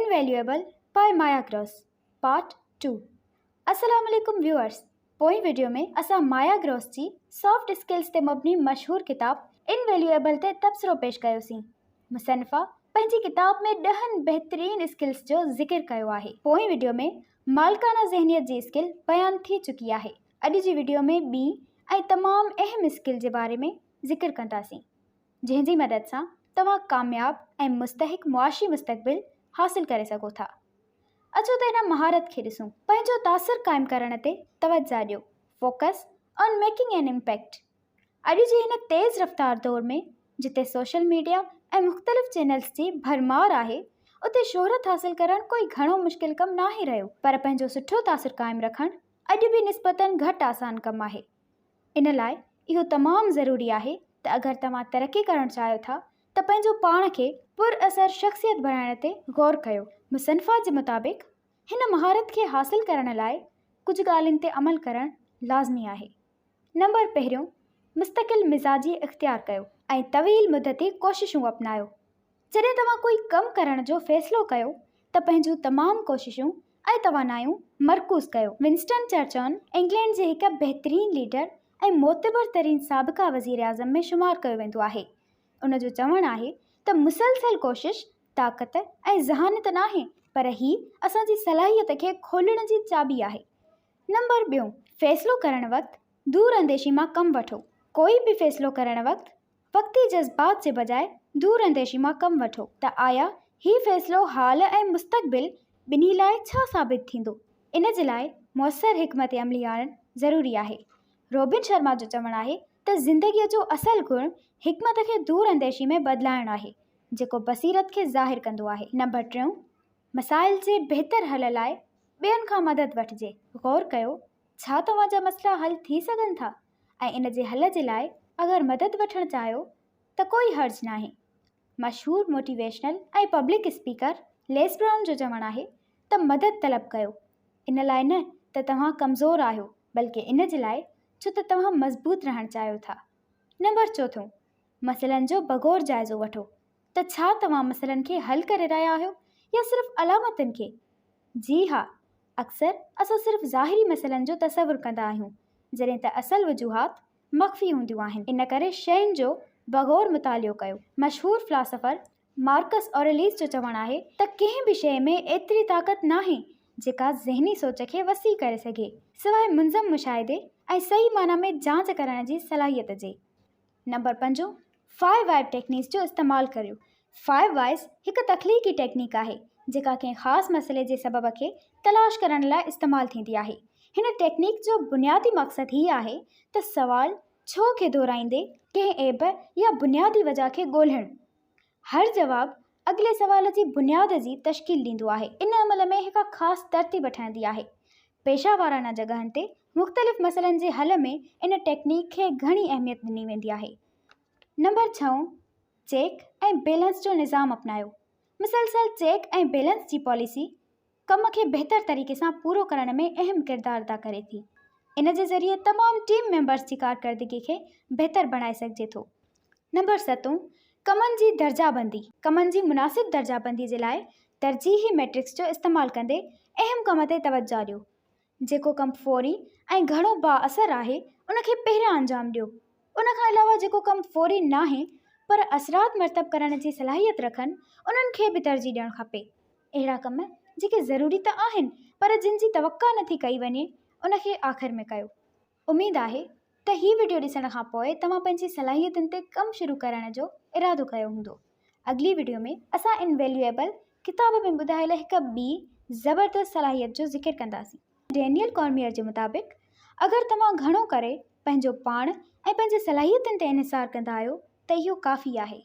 Invaluable by Maya Gross Part 2 السلام عليڪم viewers پوئين وڊيو ۾ اسان مايا گروس جي سافٽ اسڪلز تي مبني مشهور ڪتاب انويليوئبل تي تبصرو پيش ڪيوسين. مصنفه پنهنجي ڪتاب ۾ ڏهن بهترين اسڪلز جو ذڪر ڪيو آهي. پوئين وڊيو ۾ مالڪانه ذهنيت جي اسڪل بيان ٿي چڪي آهي. اڄ جي وڊيو ۾ ٻي ۽ تمام اهم اسڪل جي باري ۾ ذڪر ڪنداسين. جنهن جي مدد سان توهان ڪامياب ۽ مستحق معاشي مستقبل حاصل ڪري سگهو ٿا. اچو ته ان مهارت کي ڏسون. پنهنجو تاثر قائم ڪرڻ تي توجه ڏيو، Focus on Making an Impact. اڄ جي هن تيز رفتار دور ۾ جتي سوشل ميڊيا ۽ مختلف چينلز جي ڀرمار آهي، اتي شهرت حاصل ڪرڻ ڪوئي گهڻو مشڪل ڪم ناهي رهيو، پر پنهنجو سٺو تاثر قائم رکڻ اڄ به نسبتاً گهٽ آسان ڪم آهي. ان لاء اهو تمام ضروري آهي ته اگر توهان ترقي ڪرڻ چاهيو ٿا ته پنهنجو پاڻ کي پر اثر شخصيت بڻائڻ تي غور ڪيو. مصنفه جي مطابق هن مهارت کي حاصل ڪرڻ لاء ڪجهه ڳالهين تي عمل ڪرڻ لازمي آهي. نمبر پهريون، مستقل مزاجي اختيار ڪيو ۽ طويل مدتي ڪوششون اپنايو. جڏهن توهان ڪوئي ڪم ڪرڻ جو فيصلو ڪيو ته پنهنجون تمام ڪوششون ۽ توانايون مرڪوز ڪيو. ونسٽن چرچل انگلينڊ جي هڪ بهترين ليڊر ۽ معتبر ترين سابقه وزيراعظم ۾ شمار ڪيو ويندو آهي. ان جو چوڻ آهي ته مسلسل ڪوشش طاقت ۽ ذهانت ناهي پر هي اسان جي صلاحيت کي کولڻ جي چاٻي آهي. نمبر ٻيون، فيصلو ڪرڻ وقت دور انديشي مان ڪم وٺو. ڪوئي به فيصلو ڪرڻ وقت وقتي جذبات جي بجاء دور انديشي مان ڪم وٺو ته آيا هي فيصلو حال ۽ مستقبل ٻنهي لاء ڇا ثابت ٿيندو؟ ان جي لاء موثر حڪمت عملي آڻڻ ضروري آهي. روبن شرما جو چوڻ آهي ته زندگيء جو اصل گڻ حڪمت کي دور انديشي ۾ بدلائڻ آهي، جيڪو بصيرت کي ظاهر ڪندو آهي. نمبر ٽيون، مسائل جي بهتر حل لاء ٻين کان مدد وٺجي. غور ڪيو ڇا توهان جا مسئلا حل ٿي سگهن ٿا ۽ ان جي حل جي لاء اگر مدد وٺڻ چاهيو ته ڪوئي حرج ناهي. مشهور motivational ۽ public speaker Les Brown جو چوڻ آهي ته مدد طلب ڪيو، ان لاء نه ته توهان ڪمزور آهيو بلڪه ان جي لاء ڇو ته توهان مضبوط رهڻ چاهيو ٿا. نمبر چوٿون، مسئلن جو بغور جائزو وٺو ته ڇا توهان مسئلن کي حل ڪري رهيا آهيو يا صرف علامتن کي؟ جي ها، اڪثر اسان صرف ظاهري مسئلن جو تصور ڪندا آهيون، جڏهن ته اصل وجوهات مخفي هونديون آهن. ان ڪري شين جو بغور مطالعو ڪيو. مشهور فلاسافر مارڪس اوريليس جو چوڻ آهي ته ڪنهن به شيء ۾ ايتري طاقت ناهي جيڪا ذهني سوچ کي وسيع ڪري سگهي، سواء منظم مشاهدي ۽ صحيح معنيٰ ۾ جاچ ڪرڻ جي صلاحيت جي. نمبر پنجون، فائيو وائيز ٽيڪنيڪس جو استعمال ڪريو. فائيو وائيز هڪ تخليقي ٽيڪنيڪ آهي، جيڪا ڪنهن خاص مسئلي جي سبب کي تلاش ڪرڻ لاء استعمال ٿيندي آهي. هن ٽيڪنيڪ جو بنيادي مقصد هي آهي ته سوال ڇو کي دهرائيندي ڪنهن عيب يا بنيادي وجهه کي ڳولڻ. هر جواب اڳلي سوال جي بنياد جي تشڪيل ڏيندو آهي. ان عمل ۾ هڪ خاص ترتيب ٺهندي آهي. پيشه وارانه جڳهن تي مختلف مسئلن جي حل ۾ ان ٽيڪنيڪ کي گهڻي اهميت ڏني ويندي آهي. نمبر ڇهون، چيڪ ۽ بيلنس جو نظام اپنايو. مسلسل چيڪ ۽ بيلنس جي پاليسي ڪم کي بهتر طريقي سان پورو ڪرڻ ۾ اهم ڪردار ادا ڪري ٿي. ان جي ذريعي تمام ٽيم ميمبرز جي ڪارڪردگي کي بهتر بڻائي سگهجي ٿو. نمبر ستون، ڪمن جي درجه بندي، ڪمن جي مناسب درجه بندي جي لاء ترجيحي ميٽرڪس جو استعمال ڪندي اهم ڪم تي توجهه ڏيو. جيڪو ڪم فوري ۽ گهڻو بااثر آهي ان کي پهريان انجام ڏيو. ان کان علاوه جيڪو ڪم فوري ناهي پر اثرات مرتب ڪرڻ جي صلاحيت رکن انهن کي به ترجيح ڏيڻ کپي. اهڙا ڪم جيڪي ضروري ته آهن پر جن جي توقع نه ٿي ڪئي وڃي ان کي آخر ۾ ڪيو. اميد آهي ته هي وڊيو ڏسڻ کان پوء توهان پنهنجي صلاحيتن تي ڪم شروع ڪرڻ جو ارادو ڪيو هوندو. اڳلي وڊيو ۾ اسان انويليوئيبل ڪتاب ۾ ٻڌايل هڪ ٻي زبردست صلاحيت جو ذڪر ڪنداسين. ڊينيل ڪارميئر جي مطابق اگر توهان گهڻو ڪري پنهنجو پاڻ ۽ پنهنجي صلاحيتن تي انحصار ڪندا آهيو ته اهو ڪافي آهي.